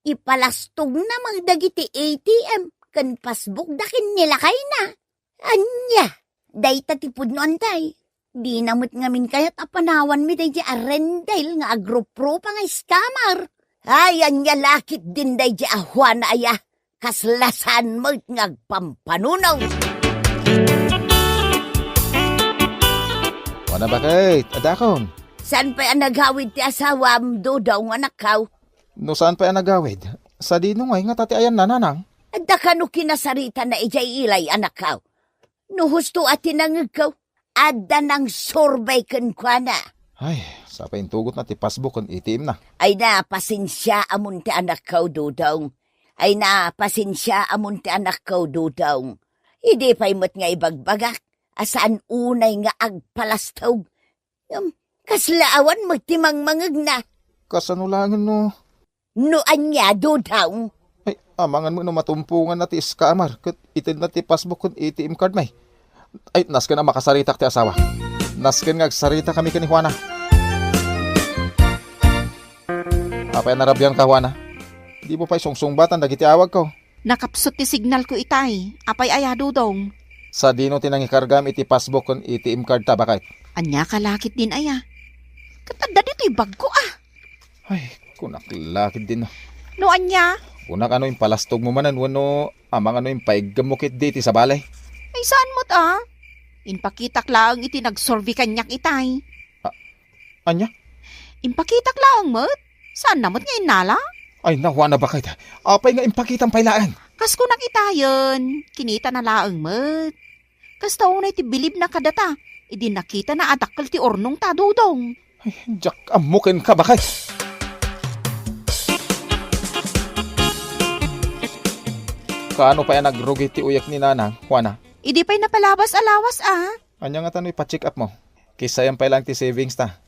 Ipalastogna met dagiti A T M ken passbook da ken ni lakayna. Ania, dayta ti pudno, Antay. Dina met ngamin kayat a panawanmi daydi a Rendel nga agruprupa nga scammer. Ay, ania la ketdin daydi a Juana aya, kasla saan met nga agpampanuno. Juana, baket, addakom. Saan pay a nagawid ti asawam, Dodong, anakko? No saan pay a nagawid, sadino ngay ngata ti ayanna, nanang? Adda kano kinasaritana idiay ilay, anakko? No husto a ti nangngegko, adda nangsurbay kenkuana. Ay, sapay intugotna ti passbook ken A T M na. Ay na, pasensiaamon ti anakko, Dodong. Ay na, pasensiaamon ti anakko, Dodong. Idi pay met nga ibagbagak, a saan unay nga agpalastog. Ngem, kasla awan met ti mangmangegna. Kasano laengen no? No ania, Dodong? Ay, amangan met no matumponganna ti scammer ket itedna ti passbook ken A T M card mi. Ay, nasken a makasaritak ti asawa. Nasken nga agsaritakami ken ni Juana. Apay a narabianka, Juana? Dimo pay sungsungbatan dagiti awagko? Nakapsut ti signalko itay. Apay aya, Dodong? Sadino ti nangikargam iti passbook ken A T M card ta, baket? Ania ka lakit din aya? Ket adda ditoy bagko, a. Ay, kunak lakit din. No ania? Kunak ano impalastogmo manen wenno amangan no impaiggem mo ketdi iti sabali? Ay, saan met, a? Impakitak laeng iti nagsurvey kaniak itay. A-, ania? Impakitak laeng met. Saanna met nga innala? Ay, nawana, baket. Apay nga impakitam pay laeng? Kas kunak itayen, kinitana laeng met. Kasta unay ti bilibna kadata, idi nakitana a dakkel ti urnongta, Dodong. Ay, diak ammo kenka, baket. Kaano pay a nagrugi ti uyek ni Nanang, Juana? Idi pay napalabas a lawas, a. Ania ngata no ipa-check up mo? Kissayan pay laeng ti savings ta.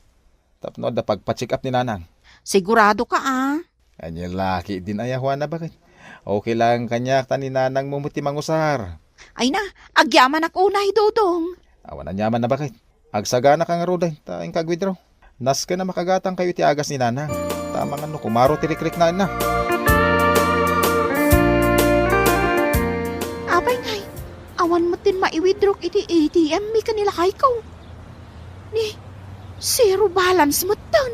Tapno adda pagpa-check up ni Nanang. Sigurado ka, a? Ania lakit din aya, Juana, baket? Okay laeng kaniak ta ni Nanang mo met ti mangusar. Ay na, agyamanak unay, Dodong. Awan aniamanna, baket? Agsagana ka ngaruden ta inka ag-withdraw. Nasken a makagatangkayo iti agas ni Nanang. Ta amangan no kumaro ti rikriknaenna. Apay ngay, awan met din mai-withdraw iti A T M mi ken ni lakayko. Ni, zero balance metten.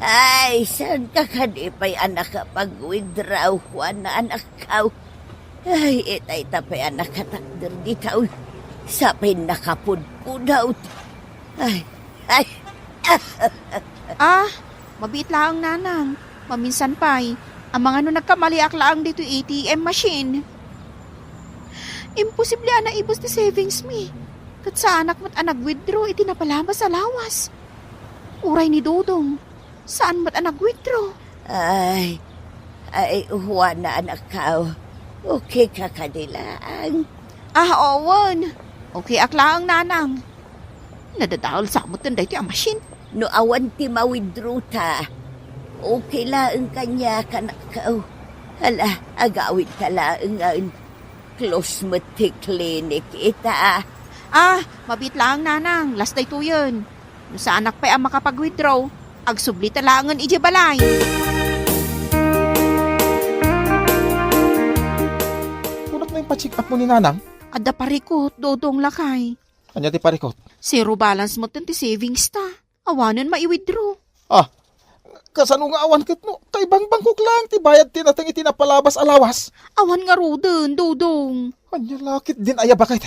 Ay, saan ka kadi pay a nakapag-withdraw, Juana, anakko? Ay, itay ta pay a nakatakder dita, uy. Sapay nakapudpudot. Ay, ay. Ah, mabiit laeng, Nanang. Maminsan pay, amangan no nagkamaliak laeng ditoy A T M machine. Imposible a naibus ti savings mi. Ket saanak met a nag-withdraw iti napalabas a lawas. Uray ni Dodong, saan met a nag-withdraw. Ay, ay, Juana, anakko. Okay ka kadi laeng? Ah, awan. Okay ak laeng, Nanang. Nadadael sa metten daytoy a machine. No awan ti ma-withdraw ta, okay laeng kaniak, anakko. Hala, agawid ta laengen. Close met ti clinic ita. Ah, mabiit laeng, Nanang. Last daytoyen. No saanak pay a makapag-withdraw, agsubli ta laengen idiay balay. Kunak no impacheck up mo ni Nanang? Adda parikut, Dodong, lakay. Ania ti parikut? Zero balance metten ti savings ta. Awanen mai-withdraw. Ah, kasano nga awan ket no kaibangbangkok laeng ti bayad ti nateng iti napalabas a lawas? Awan ngaruden, Dodong. Ania lakit din aya, baket?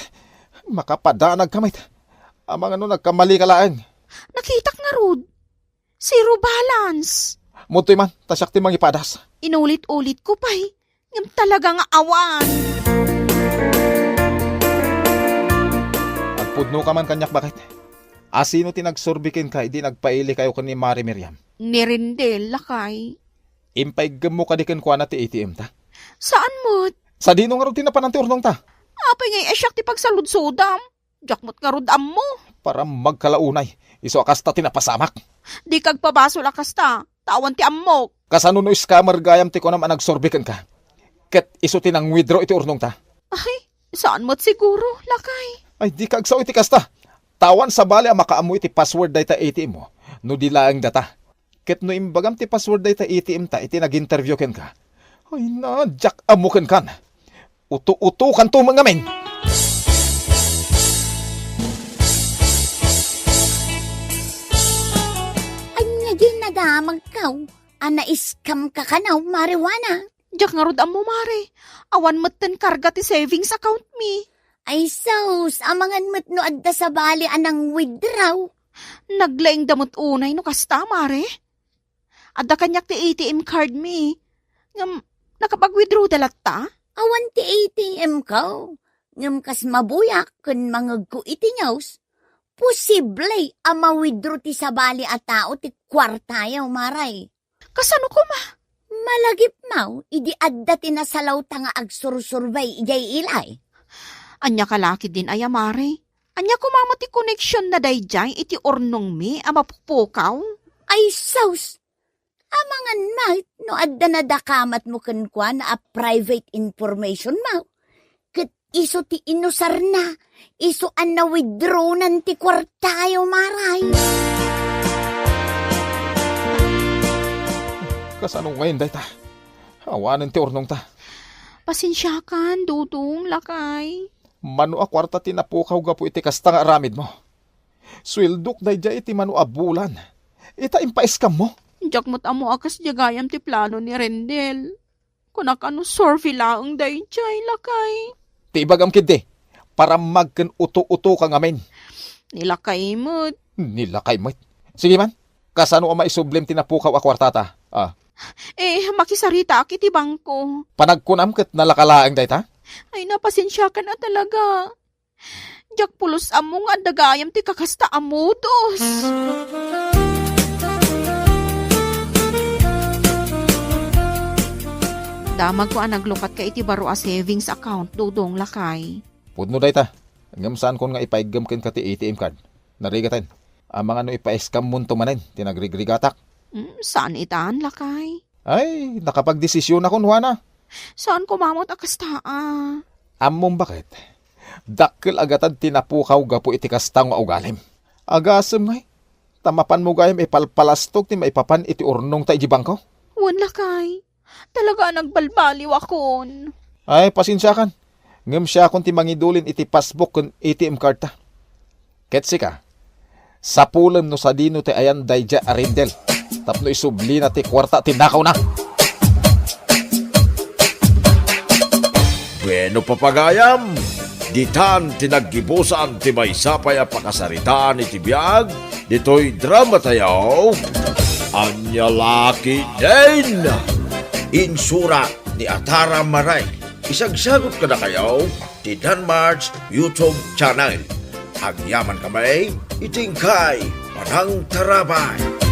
Makapadanagka met. Amangan no nagkamali ka laeng. Nakitak ngarud. Zero balance. Mudtoy man, ta siak ti mangipadas. Inulit-ulit ko pay. Ngem talaga nga awan. Agpudno ka man kaniak, baket? A, sino ti nagsurbi kenka idi nagpaili kayo ken ni Mare Miriam? Ni Rendel, lakay. Impaiggem mo kadi kenkuana ti A T M ta? Saan met? Sadino ngarud ti napanan ti urnong ta? Apay ngay a siak ti pagsaludsodam? Diak met ngarud ammo. Para magkalaunay, isu a kasta ti napasamak. Di kagpabasol a kasta, ta awan ti ammok. Kasano no scammer gayam ti kunam a nagsurbi kenka? Ket isu ti nang-withdraw iti urnong ta? Ay, saan met siguro, lakay. Ay, di ka agsao iti kasta. Ta awan sabali a makaammo iti password dayta A T M mo, no di laeng data. Ket no imbagam ti password dayta A T M ta iti nag-interview kenka, ay na, diak ammo kenkan. Uto-utokanto met ngamin. Ania diay nadamagkaw a na-scam ka kano, Mare Juana? Diak ngarud ammo, Mare. Awan metten karga ti savings account mi. Ay sus, amangan met no adda sabali a nang-withdraw. Naglaingda met unay no kasta, Mare. Adda kaniak ti A T M card mi. Ngem, nakapag-withdraw da latta? Awan ti A T M ko. Ngem kas mabuyak ken mangegko iti news, posible a ma-withdraw ti sabali a tao ti kuartayo, Mare. Kasano koma? Malagipmo, idi adda ti nasalawta nga agsursurbay idiay ilay. Ania ka la ketdin aya, Mare? Ania koma met ti koneksionna daydiay iti urnongmi a mapupukaw? Ay sus! Amangan met no adda nadakamatmo kenkuana a private information mo. Ket isu ti inusarna, isu a na-withdrawnan ti kuartayo, Mare. Kasano ngayen dayta? Awanen ti urnongta. Pasensiakan, Dodong, lakay. Mano a kuarta ti napukaw gapu iti kasta nga aramidmo? Sueldok daydiay iti mano a bulan. Ita, impaiskammo? Diak met ammo a kasdiay gayam ti plano ni Rendel. Kunak a no survey laeng daydiay, lakay. Ti ibagam ketdi, parammag ken uto-utoka ngamin. Ni lakay met. Ni lakay met. Sige man, kasano a maisublim ti napukaw a kuartata? Ah. Eh, makisaritaak iti bangko. Panagkunam ket nalaka laeng dayta? Ay, napasensiakan a talaga. Diak pulos ammo nga adda gayam ti kakasta a modus. Damagko a naglukatka iti baro a savings account, Dodong, lakay. Pudno dayta. Ngem saankon nga ipaiggem kenka ti A T M card. Narigaten. Amangan no ipaiskamonto manen ti nagrigrigatak. Mm, saan itan, lakay? Ay, nakapagdesisionakon, Juana. Saan koma met a kasta a? Ammom baket? Dakkel a gatad ti napukaw gapu iti kasta nga ugalim. Agasem ngay, ta mapanmo gayam ipalpalastog ti maipapan iti urnongta iti bangko? Wen, lakay. Talaga a nagbalbaliwakon. Ay, pasensiakan. Ngem siakon ti mangidulin iti passbook ken A T M cardta. Ket sika, sapulem no sadino ti ayan daydiay a Rendel tapno isublina ti kuarta ti nakawna. Bueno, papagayam, ditan ti naggibusan ti maysa pay a pakasaritaan iti biag ditoy drama tayo. Ania la ketdin? Insurat ni Atara Maray. Isagsagut kadakayo ti Danmart's YouTube channel. Agyaman kami iti inkay panangtarabay.